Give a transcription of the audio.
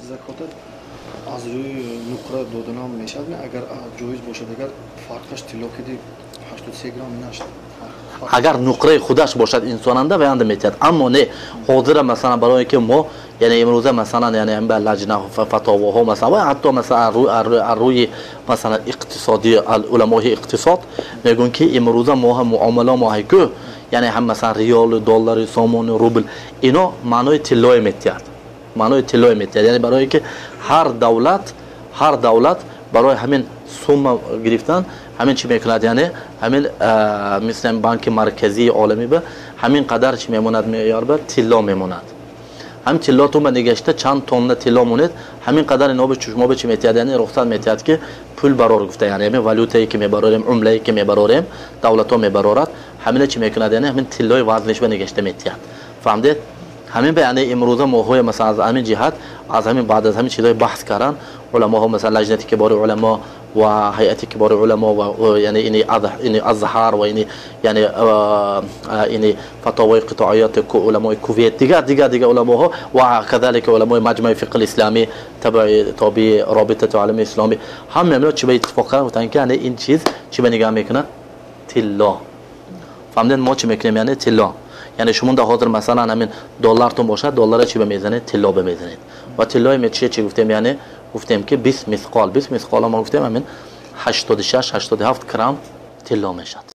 Закота аз рӯи нуқра доданам мешавад, агар ҷоиз бошад, агар фарқаш тилло киди 83 грамм нашд. Агар нуқраи худаш бошад, инсонанда ваянда метиҳад. Аммо не, ҳозира, масалан, барое ки мо, яъне, имрӯза, масалан, яъне лаҷна фатовоҳо, масалан, ва ҳатто, масалан, рӯи, масалан, иқтисодӣ, уламои иқтисод мегӯянд, ки имрӯза мо ҳам муомила мо ҳайку, яъне ҳам, масалан, риёлу, доллари, сомону, рубл, ино маънои тиллое метиҳад, маънои тиллое метиҳад. Яъне барое ки ҳар давлат барои ҳамин сумма гирифтан ҳамин чӣ мекунад, яъне ҳамин, мисли банки марказии оламӣ ба ҳамин қадар чӣ мемонад, меъёр ба тилло мемонад. Ҳамин тиллотун ба нигашта чанд тонна тилло монед, ҳамин қадар ино ба чушмо ба чӣ метиҳад, яъне рухсат метиҳад, ки пул барор гуфта. Яъне ҳамин валютае ки мебарорем, умлае ки мебарорем, давлатҳо мебарорад, ҳамина чӣ мекунад, яъне ҳамин тиллои вазниш ба нигашта метиҳад. Фаҳмдед? Ҳамин ба, яъне, имрӯза моҳои, масалан, аз ҳамин ҷиҳат, аз ҳамин баъд аз ҳамин чизҳои баҳс кардан уламоҳо, масалан, лаҷнати кибори уламо ва ҳайати кибори уламо ва, яъне, ини Азҳар ва ини, яъне, ини фатовои қитоиёти уламои Кувейт, дигар уламоҳо ва кадалика уламои Маҷмаи фиқҳи исломӣ, тобии Робитати олами исломӣ, ҳама ҳамино чӣ ба иттифоқ карданд? Гуфтанд, ки, яъне, ин чиз чӣ ба нигаҳ мекунад? Тилло. Фаҳмидед, мо чӣ мекунем? Яъне тилло. Яъне шумо дар ҳозир, масалан, ҳамин доллартон бошад, доллара чӣ ба мезанед? Тилло ба мезанед. Ва тиллои чӣ гуфтем? Яъне гуфтем, ки 20 мисқол, 20 мисқола мо гуфтем, ҳамин 86, 87 грамм тилло мешавад.